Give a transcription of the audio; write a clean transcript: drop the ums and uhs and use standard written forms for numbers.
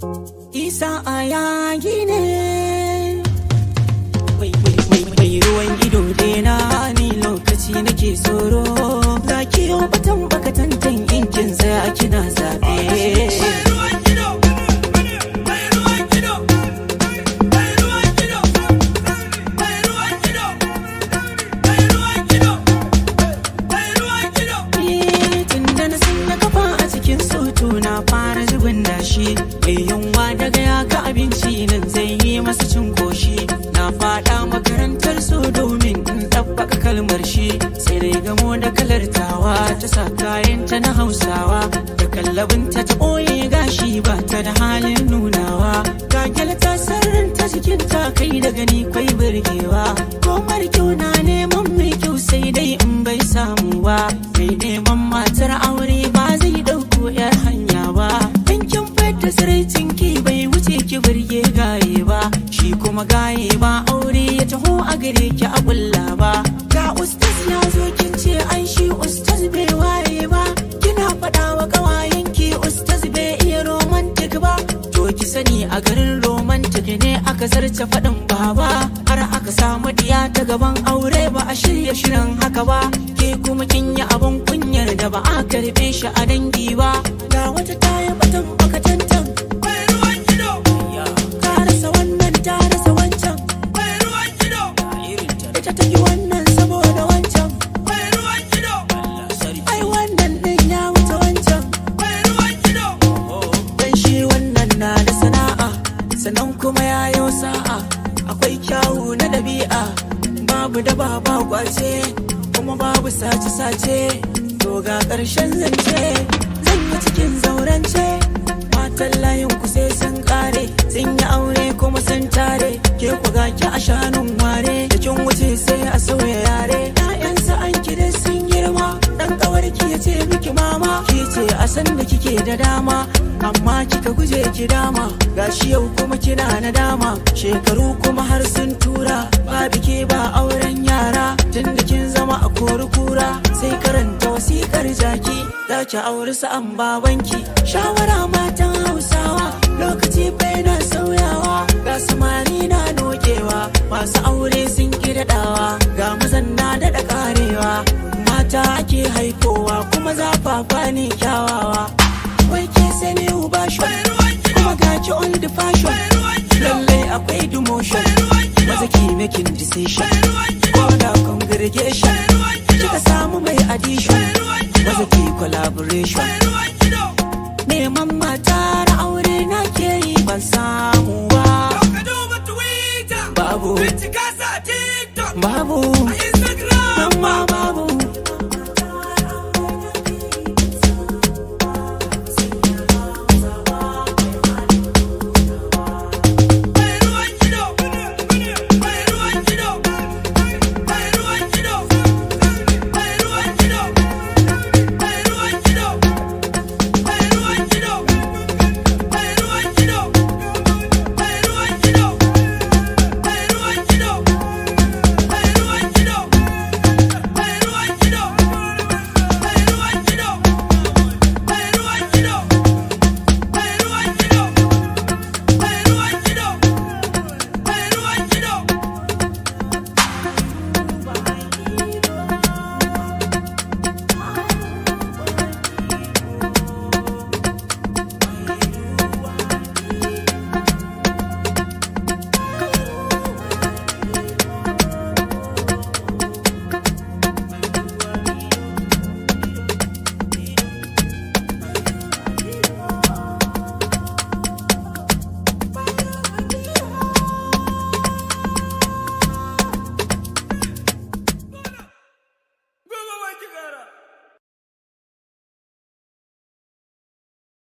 Isa a yayi ne. Mai ruwan ido dena ni lokaci nake tsoro. Ga kiyo batan bakatantan in kin tsaya kina zaɓe. Ruwan ido, mai ruwan ido, mai ruwan ido, mai ruwan ido, mai ruwan ido, mai ruwan ido. Tun da na sanya kafa a cikin soto na fara zubin dashi. Mai yunwa daga ya ga abinci nan zai yi masa cin koshi. Na fada makarantar so domin in ɗabbaka kalmar shi. Sai dai gamo da kalar tawa ta sa kayanta na Hausawa. Da kallabinta ta ɓoye gashi ba ta da halin nunawa. Ga ta sirrin ta jikin ta kai da gani kwai burgewa. Komar kyau na neman mai kyau sai dai in bai samu ba. Mai neman matar aure ba zai ɗauko 'yar hanya ba. Yankin fata tsiraicin ki bai wuce ki burge gaye ba. Shi kuma gaye ba aure ya taho a gare ki a ƙulla ba. Ga ustaz ya zo kin ce ai shi ustaz bai waye ba. Kina faɗa wa ƙawayenki ustaz bai iya romantic ba. To ki sani a garin romantic ne aka zarce faɗin baba. Har aka samu diya ta gaban aure ba a shirya shirin haka ba. Ke kuma kin yi abun kunyar da ba a karɓe shi a dangi ba. Ga wata ta yi batan bakatantan. Mai ruwan ido, Ta rasa wannan, ta rasa wancan. mai ruwan ido, Ita take wannan saboda wancan. mai ruwan ido, Ai wannan ɗin ya wuce wancan. mai ruwan ido, Dan shi wannan na da sana'a, sannan kuma ya yo sa'a. Akwai kyawu na ɗabi'a, babu daba ba kwace, kuma babu sace-sace. To ga ƙarshen zance, zan yi cikin zaurance. Matan layin ku sai sun ƙare, sun yi aure kuma sun tare. Ke ku ga ki a shanun ware, da kin wuce sai a sauya yare. 'Ya'yansa an kire sun girma, dan ƙawarki ya ce miki mama. Ki ce a san da kike da dama, amma kika guje ki dama. Gashi yau kuma kina nadama, shekaru kuma har sun tura. Ba biki ba auren yara, tunda kin zama a kori kura. Sai karanta wasikar jaki, za ki auri sa'an babanki. Shawara matan Hausawa, lokaci bai na sauyawa. Ga samari na nokewa, masu aure sun ki daɗawa. Ga mazan na daɗa karewa, mata ake haifowa kuma zafafa ne kyawawa. Wai ke sani version, mai ruwan ido, kuma ga ki old fashion. mai ruwan ido, Lallai akwai demotion, mai ruwan ido, maza ki making decision. mai ruwan ido, Ko da congregation, mai ruwan ido, kika samu mai addition, mai ruwan ido, maza ki collaboration. mai